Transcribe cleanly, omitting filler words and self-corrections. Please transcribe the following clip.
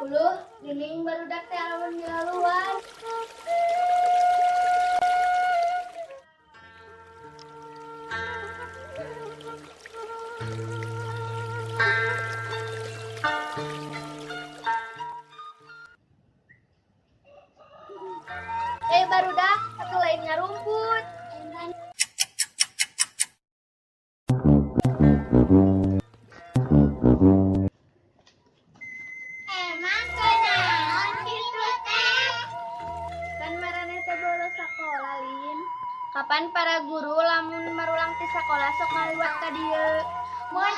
20 geuning barudak teh alamun dilaluan. Barudak, atuh lain ngarumput. Emang kunaon kitu teh? Kan maraneh teh bolos sakola, Lin. Kapan para guru lamun marulang ti sakola sok ngaliwat ka dieu? Mun